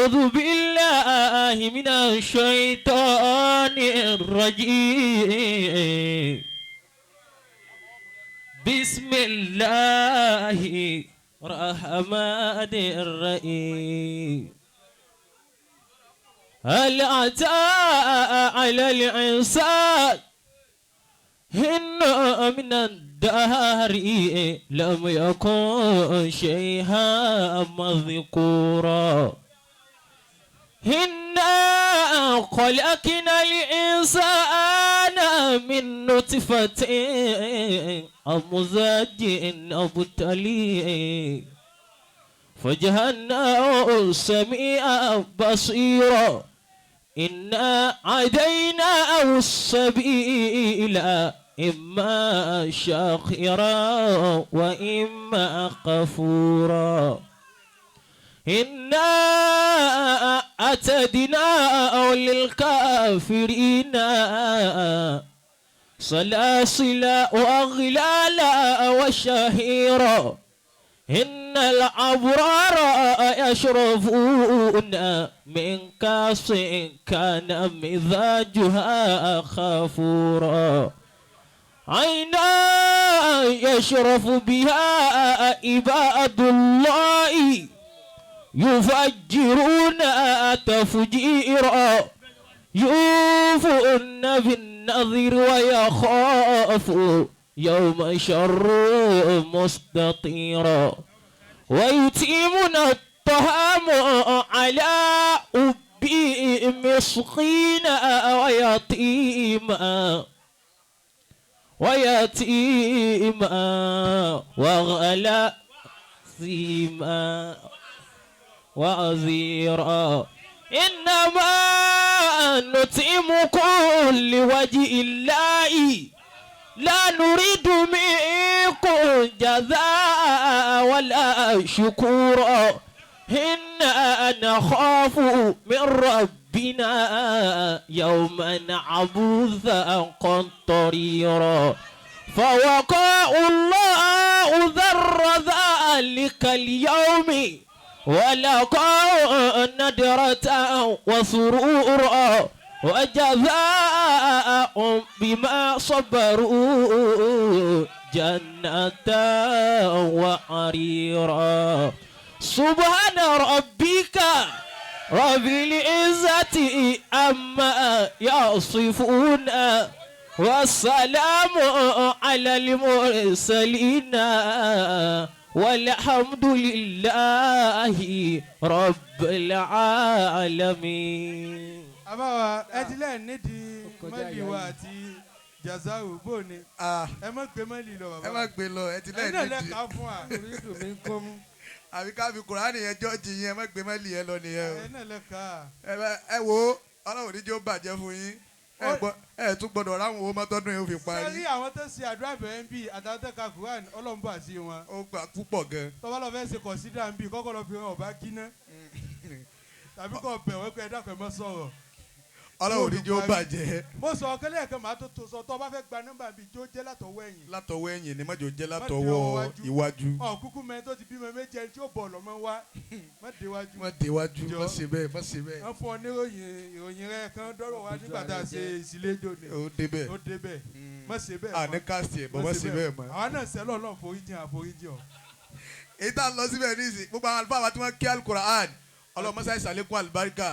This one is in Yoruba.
أعوذ بالله من الشيطان الرجيم. بسم الله الرحمن الرحيم. هل أتى على الإنسان حين من الدهر لم يكن شيئا مذكورا؟ إنا خلقنا الإنسان من نطفة أمشاج نبتليه فجعلناه سميعا بصيرا. إنا هديناه السبيل إما شاكرا وإما كفورا. إنا أعتدنا للكافرين سلاسل وأغلالا وسعيرا. إن الأبرار يشربون من كأس كان مزاجها كافورا. عينا يشرب بها عباد الله يفجرونها تفجيرا. يوفون بالنذر ويخافون يوما شره مستطيرا. ويطعمون الطعام على حبه مسكينا ويتيما وغلا سيما وأسيرا. إنما نطعمكم لوجه الله لا نريد منكم جزاء ولا شكورا. إنا نخاف من ربنا يوما عبوسا قمطريرا. فوقاه الله شر ذلك اليوم ولقاهم نضرة وسرورا وجزاهم بما صبروا جنة وحريرا. سبحان ربك رب العزة عما يصفون والسلام على المرسلين والحمد لله رب العالمين. Àbáwá ẹ ti lẹ́ẹ̀ nídìí Ó kọjá mọ́lì ìyá wa yìí. Àti jazau bò ní. Ah, ẹ má gbé mọ́lì lọ bàbá. Ẹ má gbé lọ, ẹ ti Ẹ̀yin lẹ́ẹ̀ náà nídìí. Lẹ́ka fún wa. Orí dùn mí ń kọ́ mú. Àbí ká fi Kùránì yẹn jọ́ọ̀jì yẹn, ẹ má gbé mọ́lì yẹn lọ nìyẹn o. Ẹ̀yin náà lẹ́ka. Ẹ wo, Ọlọ́run ní jẹ́ ó bàjẹ́ fún yín. Ẹ gbọ́, ẹ tún gbọ́dọ̀ ráwọn owó mọ́tọ́dún yóò fi parí. Sẹ́rí àwọn tó ṣe àdúrà bẹ̀rẹ̀ ń bì àtàwọn tó ka Quran, Ọlọ́run bá sí wọn. Ó gbà púpọ̀ gan. Tọ́ba lọ fẹ́ ṣe kọ̀sídà ń bì, kọ́kọ́ lọ fi hàn ọba kíná tàbí kọ́ bẹ̀ wọ́n pé ẹ dákun, ẹ má sọ̀rọ̀. Ọlọ́run ní jẹ́ ó bàjẹ́. Mo sọ ọ̀kẹ́lẹ́ kan, màá tó tó sọ, tọ́ bá fẹ́ gba nọ́mbà bíi jó jẹ́ látọwọ́ ẹ̀yìn. Látọwọ́ ẹ̀yìn ni, mọ́jọ jẹ́ Má dé látọwọ́ ọwọ́ iwájú. Ọ̀ kúkú mẹ́rin tó ti bímọ méjì, ẹni tí ó bọ̀ lọ́mọ wá, má déwájú. Má déwájú. Jọ. Má ṣe bẹ́ẹ̀, má ṣe bẹ́ẹ̀. Wọ́n fún ọ ní ìròyìn, ìròyìn rẹ kan dọ́rọ̀ wá nígbà tá a ṣe ìsìlẹ́jọ́ ni. Ó débẹ̀. Ó débẹ̀, má ṣe bẹ́ẹ̀. Àní káàsì ẹ̀ bọ́, má ṣe bẹ́ẹ̀ mọ́. Àwa náà sẹ́lọ̀ náà, foríjìn, àforíjìn ọ̀. Èyí tá a lọ síbẹ̀ ní ìsìn, gbogbo àwọn àlùfáà wa tí wọ́n kí Alukur'an, Ọlọ́run mọ́sá ìsàlékún àlùbáríkà.